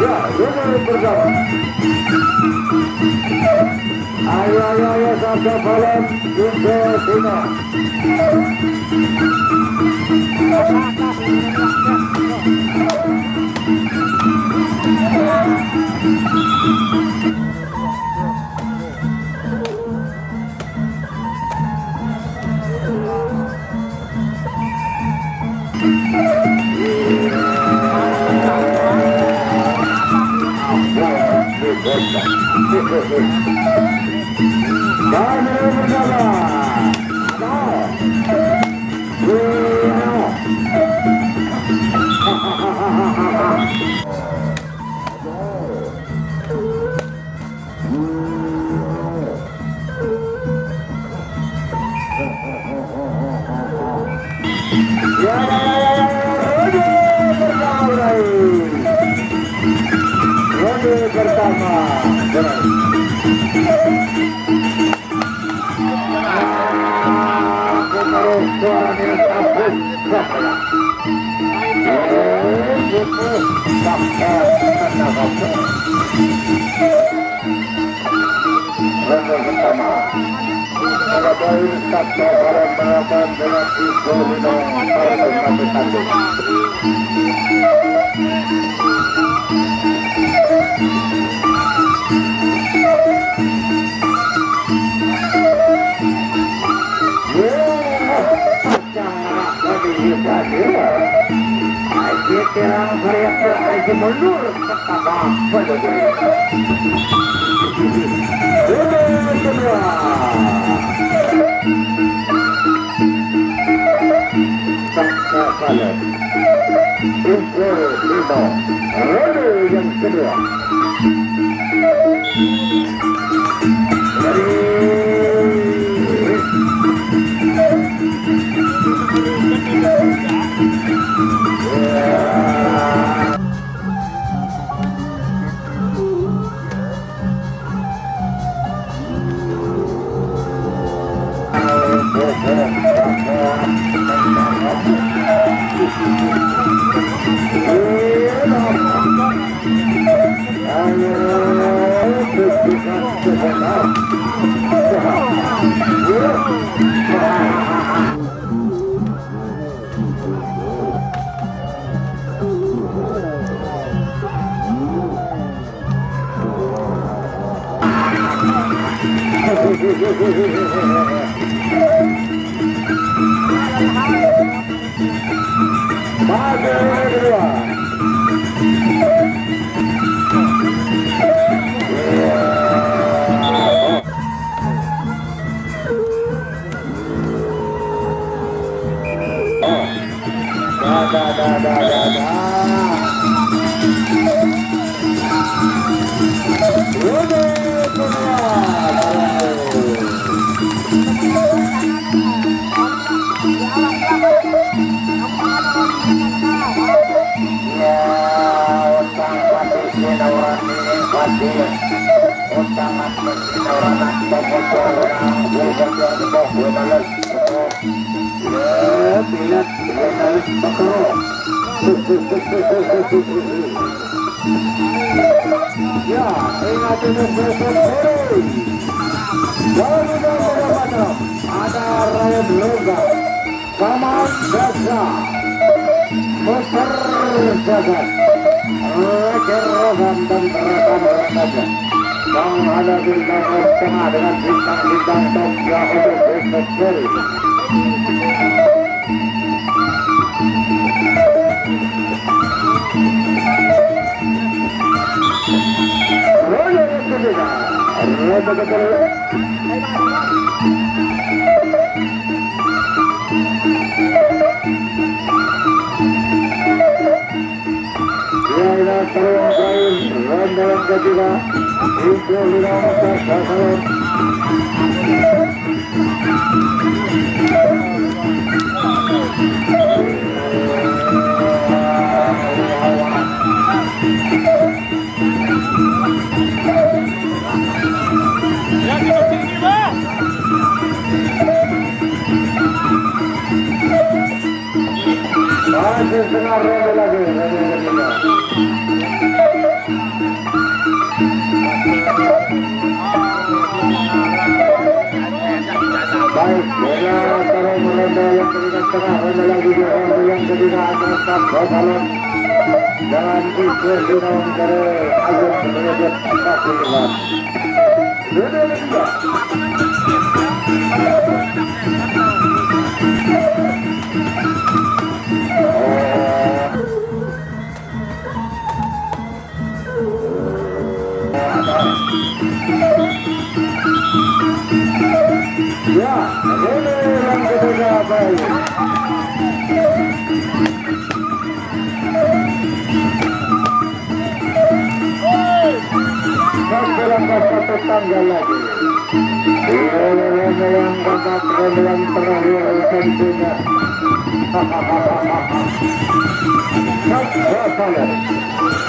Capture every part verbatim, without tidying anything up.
Ya, duduk bersama. Ayo, ayo, ayo, satu malam, Indo Cina. Ya, ya, ya, ya, ya, ronde pertama, guys. Ronde pertama, guys. Aku taruh suara dengan tabung. Ronde pertama. Para poin satu para penonton dengan Ibu Lino para pemain tanding. Yeah. Jangan apa di Yudadira. Aji tirang variator aji mundur. Apa apa lagi? Dulu kedua. Tangkapalan. Impor Lino. Ronde yang kedua. Da, da, da, da, da, da. Udah, keluar. Ya, utang hati sinaurani hati. Utang hati sinaurani hati. Ya, pilat, ya, bakro. Ya, ingat ini besok hari. Dari dan mana-mana ada rakyat logam. Paman Gajah, Puter Jagat, Raja Rohan dan rekan-rekannya menghadapi Laut Tengah dengan bintang-bintang Tokyo untuk besok hari. Roger yang kedua, Roger kedua. Ya, ya, Ronde yang ketiga, Indo Lino Sasaran. Masih setengah ronde lagi, ronde ketiga. Baik, bola taruh ronde yang ketiga, setengah ronde lagi di ronde yang ketiga, atas Sasaran. Dengan Indo Lino dari Agung Menyebut Pasuruan. Ronde ketiga. Ya, ini yang ketiga, baik. Masih langkah satu tanggal lagi. Ini yang babak ronde yang terakhir tentunya. Satu salah.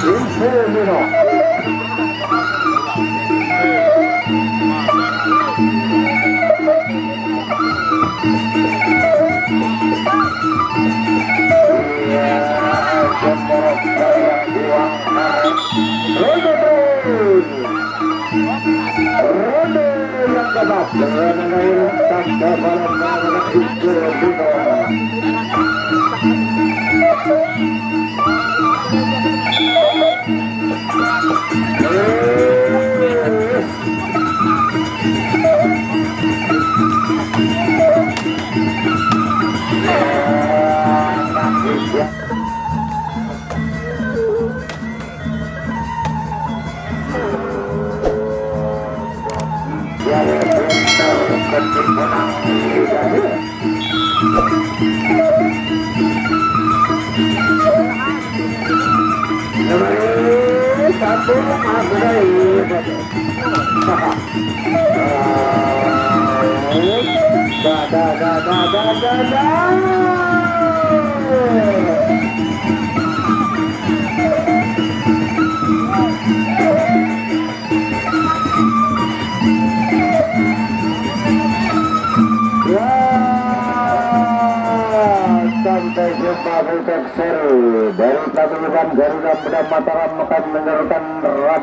Info Mino. Iya, Jemboro yang buang. Ronde terus. Ronde yang keempat. Dengan air tak dapat mengalahkan Indo Lino. Nomor satu, Mas Ray. Da, da, da, da, da, da, da. Ya, sampai jumpa, Bukit Seru. Dari Paguyuban Garuda Muda Mataram akan menurunkan Raden